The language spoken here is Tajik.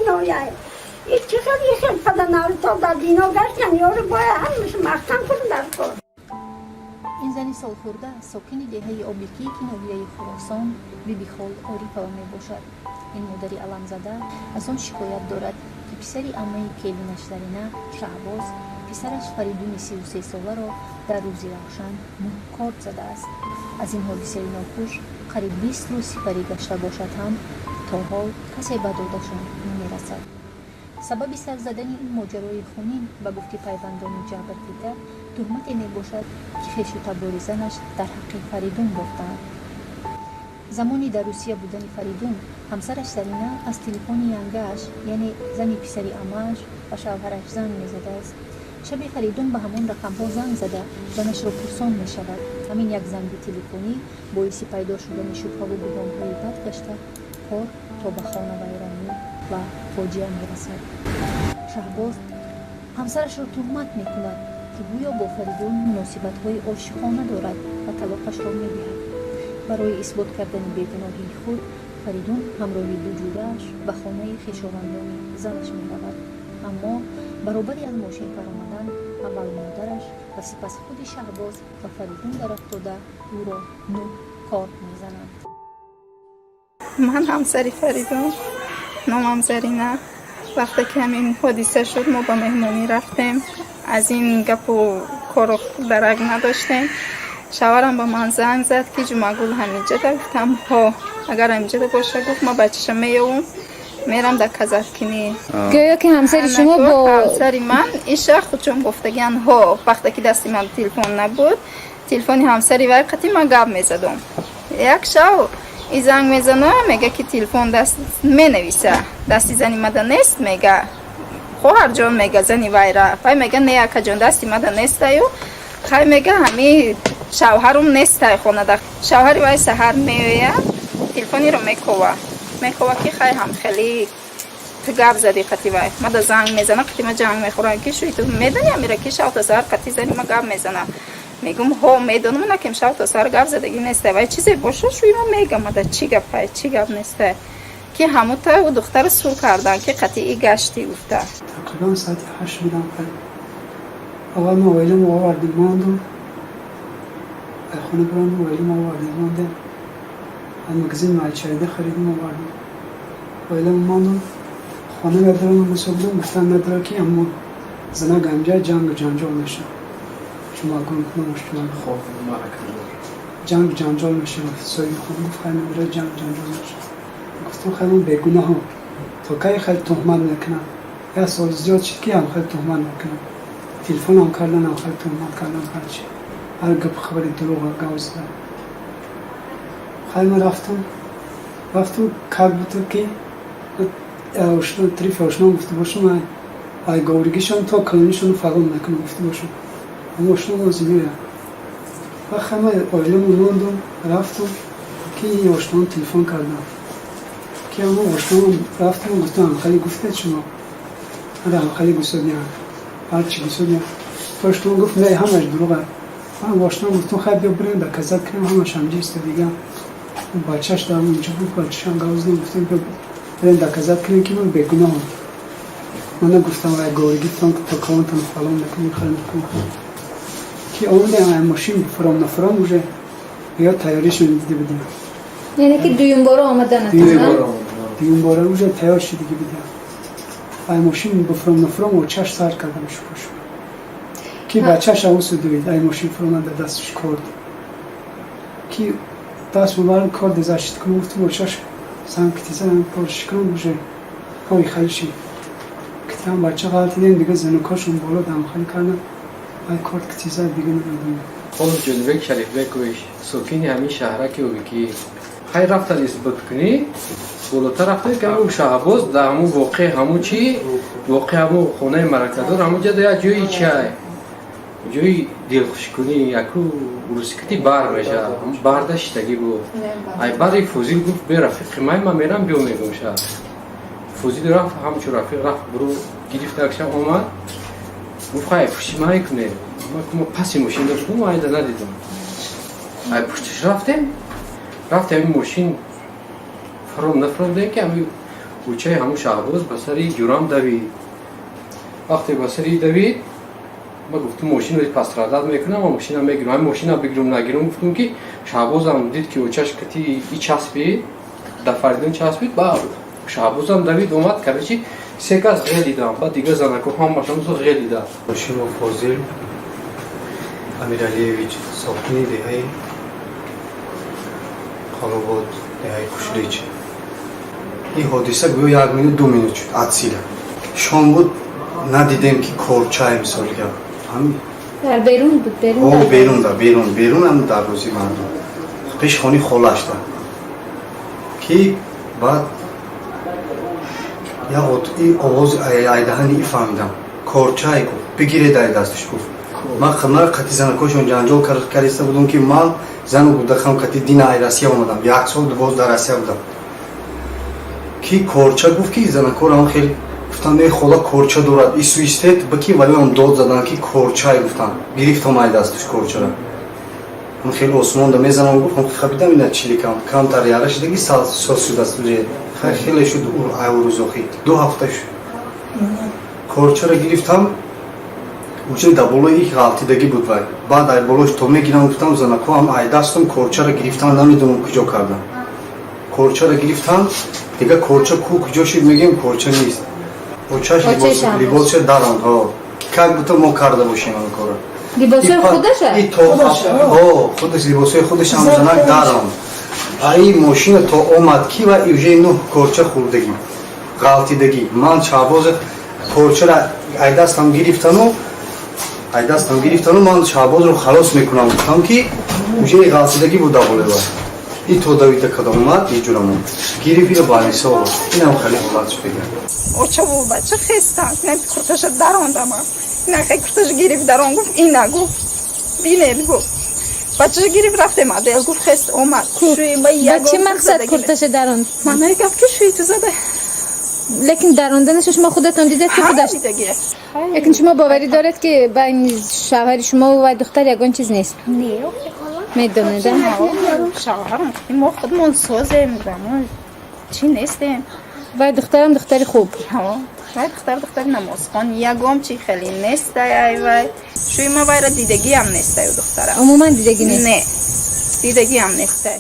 Бинояй. И чӣ хел ихел паданавто дар бино гаштан, ёру бояд ҳамаша маҳкам кун дар кор. Ин зани солхӯрда сокини деҳаи Обикӣ, ки ноҳияи Хуросон, Бибихол Орифова мебошад. Ин модари аламзада аз он шикоят дорад, ки писари аммаи келинаш Зарина, Шаҳбоз, писараш Фаридуни 33-соларо дар рӯзи равшан нӯҳ корд задааст. Аз ин ҳодисаи нохуш қариб 20 рӯз сипарӣ гашта бошад ҳам, то ҳол касе ба додашон намерасад. Сабаби сар задани ин моҷарои хунин, ба гуфти пайвандони ҷабрдида, туҳмате мебошад, ки хешу табори занаш дар ҳаққи Фаридун бофтаанд. Замони дар Русия будани Фаридун, ҳамсараш Зарина аз телефони янгааш, яъне зани писари амааш, ба шавҳараш занг мезадааст. Шаби Фаридун ба ҳамон рақамҳо занг зада, занашро пурсон мешавад. Ҳамин як занги телефонӣ боиси пайдо шудани шубҳаву гумонҳои бад гашта, кор то ба хонавайронӣ ва фоҷиа мерасад. Шаҳбоз ҳамсарашро туҳмат мекунад, ки гӯё бо Фаридун муносибатҳои ошиқона дорад, ва талоқашро медиҳад. Барои исбот кардани бегуноҳии худ Фаридун ҳамроҳи ду ҷурааш ба хонаи хешовандони занаш меравад, аммо баробари аз мошин фаромадан аввал модараш ва сипас худи Шаҳбоз ба Фаридун дарафтода, ӯро нӯҳ корд мезананд. Ман ҳамсари Фаридун, номам Зарина. Вақте ки ҳамин ҳодиса шуд, мо ба меҳмонӣ рафтем, аз ин гапу кору дарак надоштем. Шавҳарам ба ман занг зад, ки Ҷумъагул ҳаминҷада. Гуфтам: «Ҳо, агар ҳаминҷада боша», гуфт, «ман бачаша меёвум, мерам дар казахкинӣ». Гӯё ки ҳамсари шумо бо Ҳамсари ман иша худшон гуфтагиан: «Ҳо, вақте ки дасти ман телефон набуд, телефони ҳамсари вай қати ман гап мезадум». Як шав и занг мезана, мега, ки телефон даст менависа, дасти зани мада нест. Мега: «Хоҳарҷон», мега, «зани вайра». Вай мега: «Не, акаҷон, дасти мада нестаю». Хай, мега, ҳами шавҳарум нестай хонада. Шавҳари вай саҳар меояд, телефониро мекова, мекова, ки хай, ҳам хеле ту гап зади қати вай. Мада занг мезана, қати ма ҷанг мехӯрам, ки шӯи ту медони амира, ки шав то саҳар қати зани ма гап мезана. Мегум: «Ҳо, медонам, накем шав то саҳар гап задагӣ нестай. Вай чизе боша, шӯи ма мегам, мада чӣ гапай, чӣ гап нестай», ки ҳамута ӯ духтара сур кардан, ки қати и гашти гуфта. Тақрибан соати 8 будам. Аввал ма оиламо овардем, мондум, хона бирондум, оиламо овардем, мондем, аз магазин майчайда харидем, овардем, оиламо мондум. Хона медаронам, мусобидам, гуфтан надора, ки аммо зана ганҷа ҷангу ҷанҷол меша. Ҷумъагул номаш Ҷумъагул, ҷанг ҷанҷол меша. Соҳиби хона гуфт: «Хай, надора, ҷанг ҷанҷол меша». Гуфтам: «Хай, ман бегуноҳам, то кай хеле туҳмат мекунам? Як сол зиёд шуд, ки ҳам хеле туҳмат мекунам, телефонам кардан, ҳам хеле туҳмат кардан, ҳарчи, ҳар гап хабари дурӯға гав зада». Хай, ман рафтам, как будто ки триф ошно гуфта бошам, ай говригишон то калонишону фалон мекунам гуфта бошам, ама ошно лозимия. Ва хай, ман оиламо мондум, рафтам, ки ин ошноам телефон кардам, ки ама ошноам рафтам, гуфтам: «Хеле гуфтед шумо, ара хеле гусодиям, ҳарчи гусодиям». Ошно гуфт: «Не, ҳамаш дурӯға». Ман ошно гуфтам: «Хай, биё, бирем, доказать кунем, ҳамаш ҳамҷа истода». Бачаш дар онҷо буд, бачашам гав задем, гуфтем: «Биё, бирем, доказать кунем, ки ман бегуноҳам. Ман нагуфтам вай говригитон то калонтон фалон мекунем, хеле мекунем». Ки омадем, ай мошин фуром нафуром, уже ё тайёришон дида будем. Яъне ки дуюмбора омаданатон? Дуюмбора уже тайёр шудагӣ будем. Ай мошин бифуром нафуром, очаш сар кардам, шупошу, ки бачаш авусу дуид, ай мошин фуромада, дасташ корд, ки даст мубарам, корд зашит кунам, гуфтам, очаш сан китизан корши кунам, уже пои халиши китам, бача ғалтидем, дига занукошон боло дамхали кардам, ай корд китиза, дига намедонам. Холо Ҷонибек Шарифбекович, сокини ҳамин шаҳраки Обикӣ. Хай, рафтан исбот кунӣ, болотар рафта, ки ҳамун Шаҳбоз дар ҳамун воқеъ, ҳамун чи воқеъ, ҳамун хонаи маракадор, ҳамун ҷа як ҷои чай, ҷои дилхушкунӣ, яку русикати бар мешавад, барда шиштагӣ буд. Ай бари Фозил гуфт: «Бе, рафиқи май, ман мерам, биё», мегум ша. Фозил рафт, ҳамчун рафиқ рафт, буру гирифт, якша омад, гуфт: «Хай, пушти май кунем». Ма паси мошин доштум, айда надидам. Ай пуштиш рафтем, рафтем, мошин фуром нафуромдем, ки ами Кӯчаи ҳамун Шаҳбоз ба сари ҷурам давид. Вақте ба сари давид, ма гуфтум, мошинро пострадать мекунам ва мошина мегирам. Ҳамин мошина бигирум, нагирум, гуфтум, ки Шаҳбозам дид, ки очаш кати и часпид, да Фаридун часпид, ба Шаҳбозам давид, омад. Короче, се кас ғелидам, баъд дигар занако ҳамашон ғелида. Ҳошимов Фозил Амиралиевич, сокини деҳаи Холобод, деҳаи Кушлич. Ин ҳодиса гӯё як минут, 2 минут шуд, от силы. Шом буд, надидем, ки корчае, мисоли гап. Дар берун буд, берун? О, берун, да, берун, берун, ам дарвозаи мардум, пеши хони холашда, ки баъд як овози айдаҳани и фаҳмидам. Корчае, гуфт, бигиред ай дасташ, гуфт. Ман мара қати занакошон ҷанҷол кариста будам, ки ман зану гудахам қати дина ай Россия омадам, як сол боз дар Россия будам, ки корча, гуфт, ки занакорам хел гуфтам, э, хола, корча дорад, исуистед бики. Валиам дод задан, ки корчай, гуфтам, гирифтам ай дасташ корчара. Ман хеле осмонда мезанам, гуфтам, хабидам, ина чиликам камтар яра шидаги, сос шудааст, хеле шуд. Ай рӯзохи 2 ҳафта шуд, корчара гирифтам, уҷа дар болои их ғалтидагӣ буд. Вай баъд ай болош то мегирам, гуфтам, занакоам ай дастам корчара гирифтам, намедонам куҷо кардам. Корчара гирифтам, дига корча ку, куҷо шуд, мегӯем, корча нест. Очаш либосша даронд, как будто мо карда бошем он кора. Либосҳои худаша? Худаш, либосҳои худаш ҳам занак даронд. Аи мошина то омад, ки ва уже нӯҳ корча хӯрдагӣ, ғалтидагӣ. Ман Шаҳбоза корчара ай дастам гирифтану, ай дастам гирифтану, ман Шаҳбозро халос мекунам, гуфтам, ки уже ғалтидагӣ буда болева. И то давида када омад, иҷурамон гирифт, ира балниса овард. Инам хеле ҳолат шудага. Очаву бача хестан, курташа дарондама, ина хе курташа гирифт, дарон, гуфт, ина, гуфт, бинед, гуфт, бачаша гирифт, рафтем отдел, гуфт, хест омад. Ба чӣ мақсад курташа даронд? Ман гап, ки шӯи ту зада. Лекин даронданаша шумо худатон дидед, ки худаш? Лекин шумо боварӣ доред, ки байни шавҳари шумо ва духтар ягон чиз нест? Медонед? Шавҳарам, мо худмон созем, чӣ нестем. Вай духтарам духтари хуб? Вай духтар, духтари намозхон, ягом чи хеле нестай. Ай вай шӯи ма вайра дидагиам нестай, духтара. Умуман дидагӣ нест? Не, дидагиам нестай.